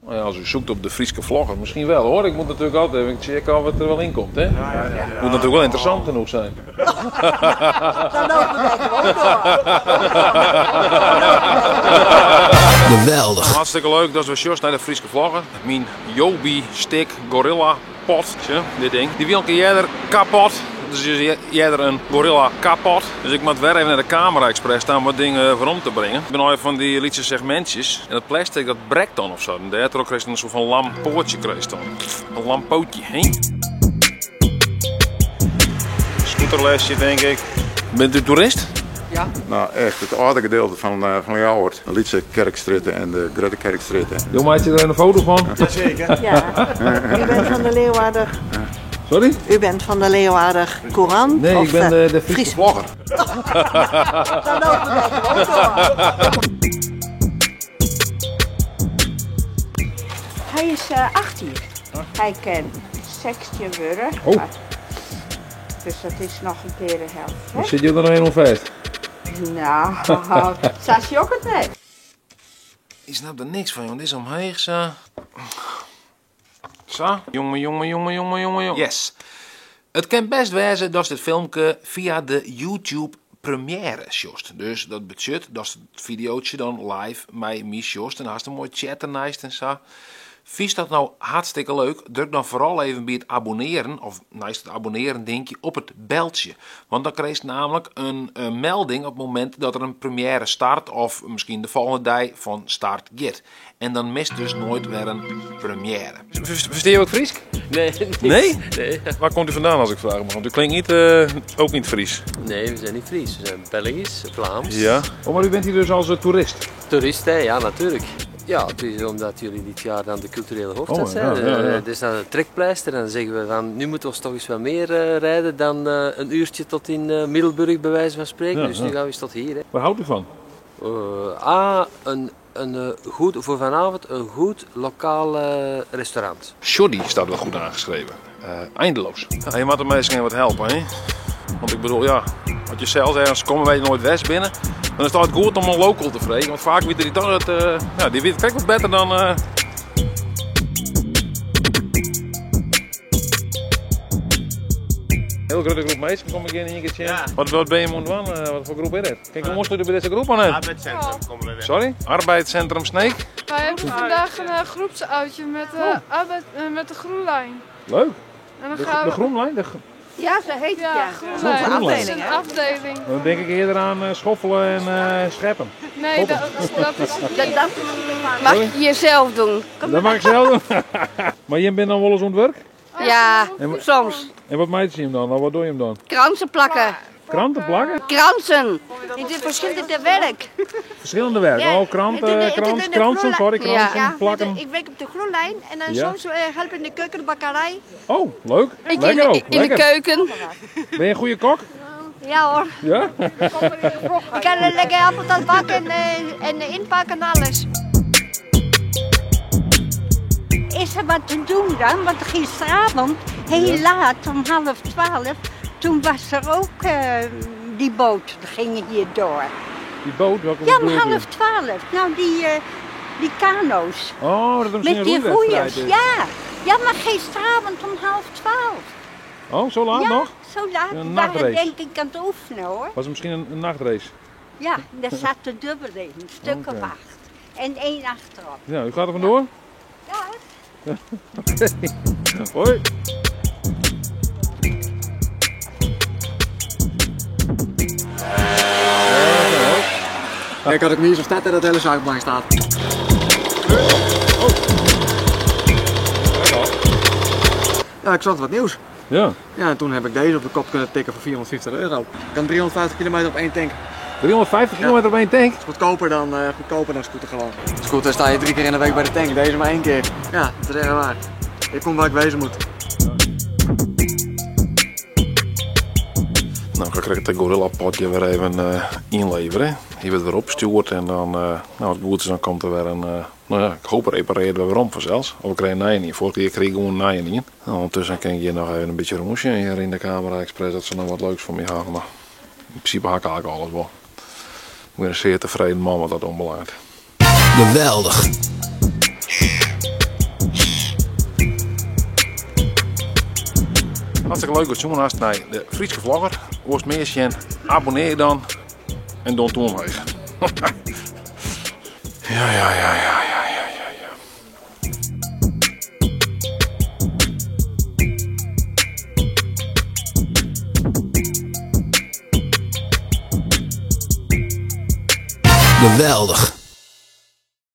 Nou ja, as u zoekt op de Fryske vlogger, misschien wel hoor. Ik moet natuurlijk altijd even checken of het er wel in komt. Hè? Moet natuurlijk wel interessant genoeg zijn. Dan lopen wij gewoon door. Geweldig. Hartstikke leuk dat we just naar de Fryske vlogger. Myn Joby stick gorilla pod, dit ding. Die wie al een keer eerder kapot. Dus is eerder een gorilla kapot. Dus ik moet weer even naar de Camera Express staan om wat dingen voor om te brengen. Ik ben al even van die lietse segmentjes. En dat plastic dat brekt dan of zo. En daardoor krijg je een soort van lam pootje krijg je dan. Een lam pootje, hè? Scooterlesje denk ik. Bent u toerist? Ja. Nou echt, het oude gedeelte van Ljouwert. De Lytse Kerkstraat en de Grutte Kerkstraat. Jo, maak je er een foto van? Jazeker. Ja. U bent van de Leeuwarder. Sorry? U bent van de Leeuwarder Courant? Nee, of, ik ben de Friese Fries- vlogger. Dan lopen wij gewoon door. Hij is 18. Hij kan 16 worden. Oh. Maar- Dus dat is nog een keer de helft. Hè? Zit je er nog een vast? Nou, zo ook het net. Ik snap er niks van, jongen. Dit is omheen, zo. Zo. Jongen, jongen, jongen, jongen, jongen, jongen. Yes. Het kan best wezen dat dit filmpje via de YouTube première sjost. Dus dat betekent dat het videootje dan live met mij sjost. En haast een mooi chat ernaast en zo. Vies dat nou hartstikke leuk? Druk dan vooral even bij het abonneren, of naast het abonneren denk je, op het beltje. Want dan krijg je namelijk een melding op het moment dat er een première start, of misschien de volgende dag van start gaat. En dan mist dus nooit weer een première. Versteer je ook Fries? Nee, niet. Nee? Nee. Waar komt u vandaan als ik vraag mag? Want u klinkt ook niet Fries. Nee, we zijn niet Fries. We zijn Belgisch, Vlaams. Ja. Oh, maar u bent hier dus als toerist? Toerist, hè? Ja, natuurlijk. Ja, het is omdat jullie dit jaar dan de culturele hoofdstad Oh, zijn. ja, ja, ja. Het is dan een trekpleister en dan zeggen we van nu moeten we ons toch eens wat meer rijden dan een uurtje tot in Middelburg bij wijze van spreken. Ja, dus ja. nu gaan we eens tot hier. Hè. Waar houdt u van? Een goed, voor vanavond een goed lokaal restaurant. Shoddy staat wel goed aangeschreven. Eindeloos. Ja, je moet de mensen wat helpen, hè? Want ik bedoel, ja, als je zelfs ergens komt, weet je nooit West binnen. Dan is het altijd goed om een local te vregen. Want vaak weet die toch het, ja, die weet het wat beter dan. Heel grote groep mensen kom ik in één keertje. Ja. Wat ben je aan het doen? Wat voor groep is dit? Kijk, hoe moest u bij deze groep aan? Arbeidscentrum komen we weer. Sorry? Arbeidscentrum Sneek. Wij hebben vandaag een groepsuitje met de Groenlijn. Leuk. En dan De, gaan de we... Groenlijn? De Ja, zo heet het Ja, ja. Groenlijn. Groenlijn. Dat is een afdeling. Dan denk ik eerder aan schoffelen en scheppen. Nee, dat is het niet. Dat Mag je jezelf doen? Dat mag ik zelf doen. Maar je bent dan wel eens aan het werk? Ja, En soms. En wat maakt je hem dan? Nou, wat doe je hem dan? Kransen plakken. Kranten plakken? Kransen. Het is verschillende werk. Verschillende werk. Ja, Oh, kranten, het is krans, in de kransen, groenlijn. sorry, kransen, Ja. plakken. Ik werk op de groenlijn en dan Ja. soms help in de keuken, de bakkerij. Oh, leuk. Ik Lekker in, ook. in de Lekker. keuken. Ben je een goede kok? Ja hoor. Ja? Ik kan een lekker appeltaart bakken en inpakken en alles. Is er wat te doen dan? Want gisteravond, heel laat, om 11:30, toen was er ook die boot, die ging hier door. Die boot, welke Ja, om bedoelt u? 11:30. Nou, die kano's. Oh, dat is misschien Met die een roeiwedstrijd roeiers, is. ja. Ja, maar gisteravond om 11:30. Oh, zo laat ja, nog? zo laat. Een Waren nachtrace. denk ik aan het oefenen hoor. Was het misschien een nachtrace? Ja, daar zat de dubbel in, een stuk Oké. of 8. En 1 achterop. Ja, u gaat er vandoor? Ja. Oké. Hoi. Ik had ook niet zo stad dat het hele zuigblank staat. Ja, ik zag wat nieuws. Ja. Ja, en toen heb ik deze op de kop kunnen tikken voor 450 euro. Ik kan 350 kilometer op één tank. 350 kilometer op één tank? Dat is goedkoper dan scooter gewoon. Scooter sta je 3 keer in de week bij de tank, deze maar 1 keer. Ja, dat is echt waar. Ik kom waar ik wezen moet. Nou, dan krijg ik het gorilla potje weer even inleveren. Hier wordt weer opgestuurd en dan, nou, als het goed is, dan komt er weer een, nou ja, ik hoop repareerd weer om vanzelfs. Of ik krijg een nij in. Vorige keer kreeg ik gewoon een nij in. Nou, ondertussen kan ik hier nog even een beetje roemoesje hier in de Camera Express, dat ze nog wat leuks voor me hebben. Maar in principe hak ik eigenlijk alles wel. Ik ben een zeer tevreden man wat dat onbelangt. Geweldig. Hartstikke leuk dat sjoen hast nei de Fryske Vlogger. Wolst mear sjen? Abonneer dan en don toan omheech. ja, ja, ja, ja, ja, ja, ja, ja. Geweldich.